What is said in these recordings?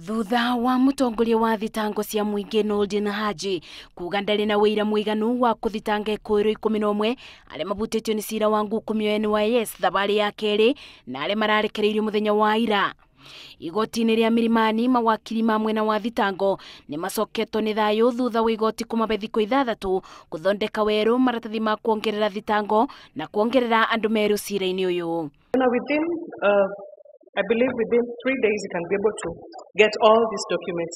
Thutha wa mutongoria wa thitango cia muingi Noordin Haji kuga ndari na wira muiganu wa kuthitanga ikuiro 11 aria mabutitio ni cira wa ngukumio NYS thabari ya keri na aria mararekereirio muthenya wa ira. Igoti-inĩ rĩa Milimani mawakiri ma mwena wa thitango nĩ macoketwo nĩ thayũ thutha wa igoti kũmabe thikũ 6 gũthondeka werũ maratathi ma kuongerera thitango na kuongerera andũ merũ cira-inĩ ũyũ. Within, I believe within 3 days you can be able to get all these documents.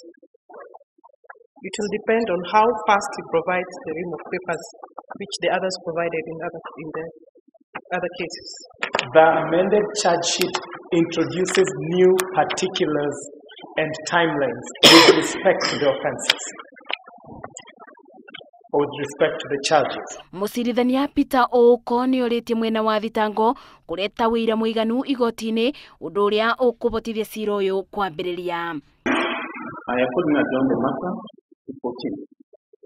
It will depend on how fast he provides the ream of papers, which the others provided in the other cases. The amended charge sheet introduces new particulars and timelines with respect to the offenses, or with respect to the charges. Mũcirithania Peter Ouko nĩ orĩtie mwena wa thitango kũreta wĩira mũiganu igoti-inĩ ũndũ ũrĩa ũkũbotithia cira ũyũ kwambĩrĩria. I accordingly adjourn the matter to 14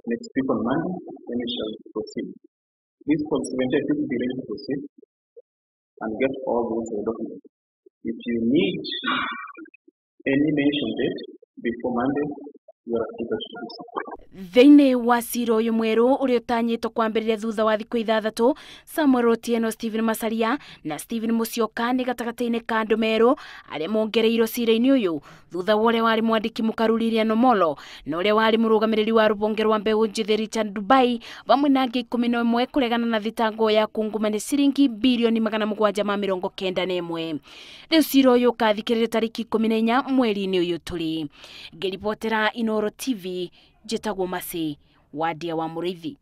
next week on Monday, when we shall proceed. This court will be ready to proceed and get all those documents. If you need any mention date before Monday, you are able to do so. Thĩinĩ wa cira ũyũ mwerũ ũrĩa ũtanyĩtwo kwambĩrĩria thutha wa thikũ 6, Samuel Otieno, Stephen Masaria na Stephen Musyoka nĩ gatagatĩ-inĩ ka andũ merũ arĩa mongereirwo cira-inĩ ũyũ thutha wa ũrĩa warĩ mwandĩki mũkaru Lilian Omolo na ũrĩa warĩ mũrũgamĩrĩri wa rũhonge rwa mbeũ njĩthĩ Richard Dubai vamwe na angĩ 11 kũregana na thitango ya kungumania ciringi birioni 791. Rĩu cira ũyũ ũkathikĩrĩrio tarĩki 14 mweri-inĩ ũyũ tũrĩ. Ngĩribotera Inooro TV, njĩtagwo Masi Wadia wa Mũrĩithi.